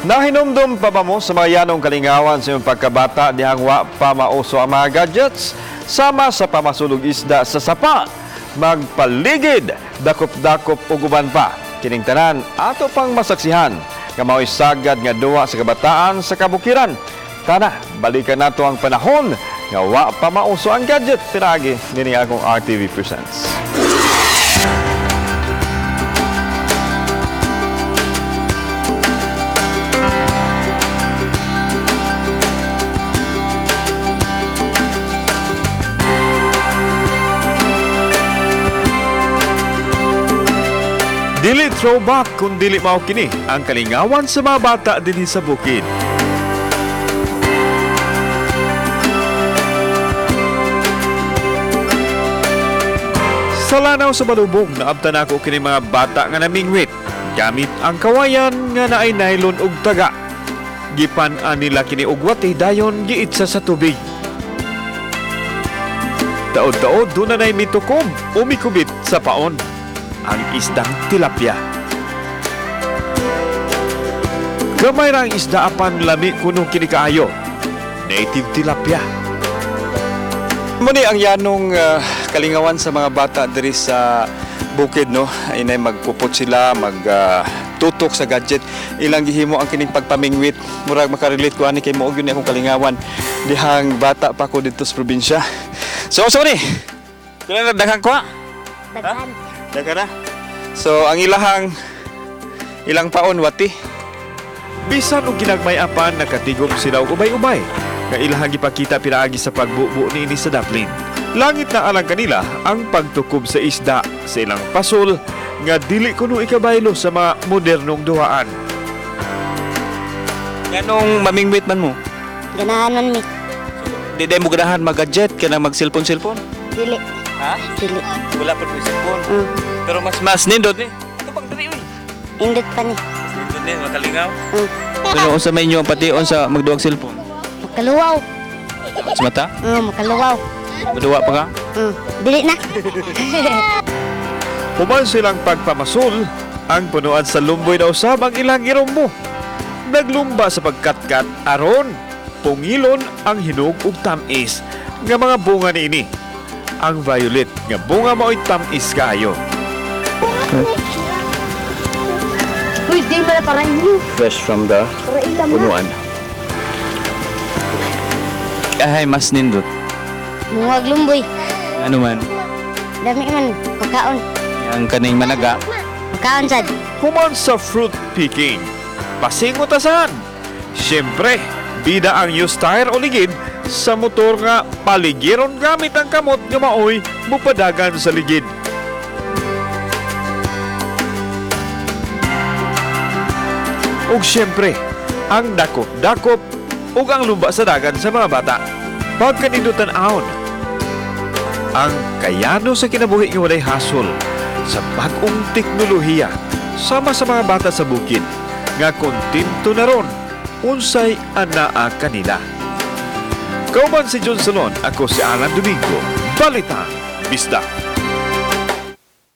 Nahinumdum pa ba mo sa mga yanong kalingawan sa iyong pagkabata dihang wa pa mauso ang mga gadgets? Sama sa pamasulog isda sa sapa, magpaligid, dakop-dakop ug uban pa. Kining tanan ato pang masaksihan nga mao'y sagad nga duwa sa kabataan sa kabukiran. Tana, balikan nato ang panahon nga wa pa mauso ang gadget. Pinaagi niini akong RTV Presents. Dili throwback kung dili mao kini ang kalingawan sa mga bata dinhi sa bukid. Sa lanaw sa Malubong, naabtan ako kini mga bata nga namingwit gamit ang kawayan nga naay nylon ug taga. Gipan-an nila kini og wati, dayon giitsa sa tubig. Taod-taod duna nay mitukob o mikubit sa paon, ang isdang tilapia. Gamay ra ang isda apan lami kuno kini kaayo. Native tilapia. Muni ang yanong kalingawan sa mga bata diri sa bukid, no. Inay magpupot sila, mag tutok sa gadget. Ilang gihimo ang kining pagpamingwit. Murag makarelate ko ani kay mao gyud ni akong kalingawan dihang bata pa ko didto sa probinsya. So sorry. Kailan na daghang kuha? Daghan. Daghan na. So ang ilahang ilang paon wati. Bisan og ginagmay apan nakatigom sila og ubay-ubay nga ilahang gipakita pinaagi sa pagbubo niini sa daplin. Langit na alang kanila ang pagtukob sa isda sa ilang pasol nga dili kuno ikabaylo sa mga modernong duhaan. Nganong mamingwit man mo? Ganahan man mi. Di day mo ganahan mag-gadget kanang mag-cellphone-cellphone? Dili. Ha? Dili. Wala pa cellphone. Pero mas mas nindot ni. Ito pang diri uy. Indot pa ni. Nindot ni makalingaw. Pero unsa may inyo ang patiun sa magduwag cellphone? Makaluwaw. Sa mata? Makaluwaw. Maduwa pa ka? Dili na. Human silang pagpamasul, ang punuan sa lumboy na usab ang ilang irumbo. Naglumba sa pagkatkat aron pungilon ang hinog ug tamis nga mga bunga niini. Ang violet nga bunga mao'y tamis kaayo. Uy, di mo na parang yun. Fresh from the Para ilam na. punuan. Ahay, mas nindot. Mungag lumboy. Ano man? Dami man. Makaon. Ang kaning managa. Makaon sad. Human sa fruit picking, pasingot asan? Siyempre, bida ang used tire o ligid sa motor nga paligiron gamit ang kamot nga maoy mupadagan sa ligid. Ug siyempre, ang dakop-dakop ug ang lumba sa dagan sa mga bata. Pagkanindutan aon, ang kayano sa kinabuhi nga walay hasol sa bag-ong teknolohiya sama sa mga bata sa bukid nga kontento na ron unsay anaa kanila. Kauban si John Salon, ako si Alan Domingo. Balita, Bisdak.